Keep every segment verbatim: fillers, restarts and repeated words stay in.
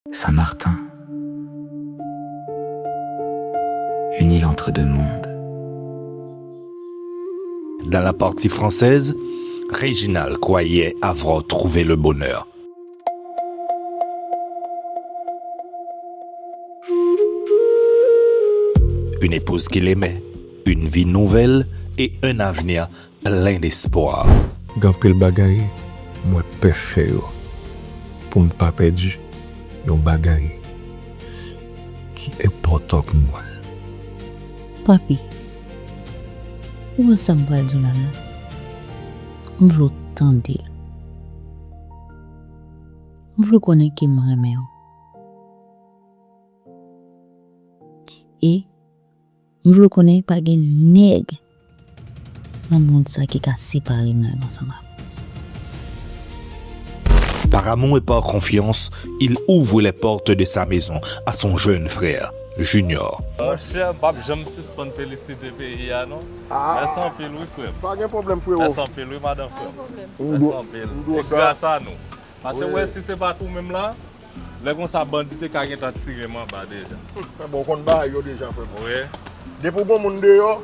Saint-Martin, une île entre deux mondes. Dans la partie française, Réginald croyait avoir trouvé le bonheur. Une épouse qu'il aimait, une vie nouvelle et un avenir plen despwa. Gen anpil bagay mwen pè fè yo pou m pa pèdi yon bagay ki enpòtan pou mwen. Papi, ou wè sa m pral di w la la? M vle w tande l. M vle w konnen ke m renmen w. E m vle w konnen pa gen nèg nan mond sa ki ka separe mwen ansanm avè w. Par amour et par confiance, il ouvre les portes de sa maison à son jeune frère, Junior. Monchè, m p ap janm sispann felisite peyi a non. Mèsi anpil wi frè m. Pa gen pwoblèm, frewo. Mèsi anpil wi madan frè m. Mèsi anpil. E gras a nou. Paske wè si se pa t ou menm la, lè konsa bandi te ka gentan tire m anba deja. Bon, ou konn bagay yo deja, frè m. Wi. Depi w gon moun deyò,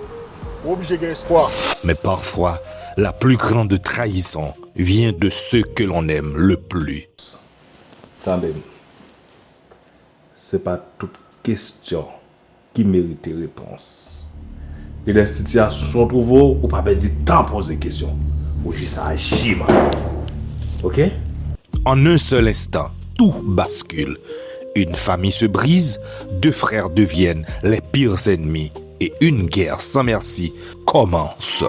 ou oblije gen espwa. Mais parfois, la plus grande trahison vient de ceux que l'on aime le plus. Tande m. Se pa tout kesyon ki merite repons. Gen de sitiyasyon w twouve w, ou pa pèdi tan poze kesyon. Ou jis aji, man. Oke? En un seul instant, tout bascule. Une famille se brise, deux frères deviennent les pires ennemis et une guerre sans merci commence.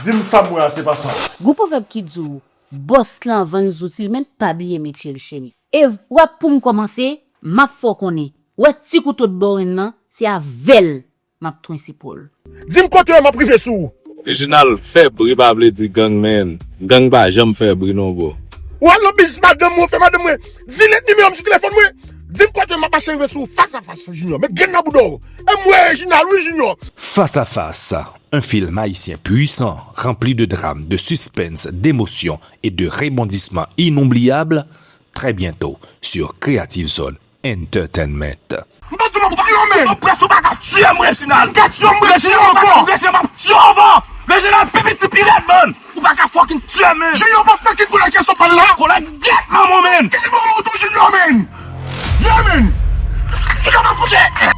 Di m sa m wè a, se pa sa. Gon pwovèb ki di w, bòs lan vann zouti l, men pa bliye metye l, cheri. E w ap pou m kòmanse, m ap fè w konnen. W wè ti kouto t bò w renn nan, se avè l m ap twense po l. Di m kote w, m ap rive sou ou. Reginald, fè bri pa vle di gang, man. Gang pa janm fè bri non, bro. Ou al nan biznis madanm mwen, ou fè madanm mwen delete nimewo m sou telefòn mwen. Di m kote w, m ap mache rive sou ou fas a fas, Junior. Met grenn nan bouda w. E m wè Reginald, wi, Junior. Face à face, un film haïtien puissant, rempli de drame, de suspense, d'émotion et de rebondissements inoubliables, très bientôt sur Creative Zone Entertainment. M pa di w m ap tiye w, men. Ou prese, ou pa ka tiye m, Reginald. Ou ka tiye m, m ap tiye w ankò. Reginald, m ap tiye w ankò. Reginald, pi piti, pi rèd, man. Ou pa ka fucking tiye m, men. Junior pa fucking pou la kesyon pa la. Kolèt gyèt manman w, men. Ki manman w tou, Junior, men? Yeah, men. Junior pa fouche.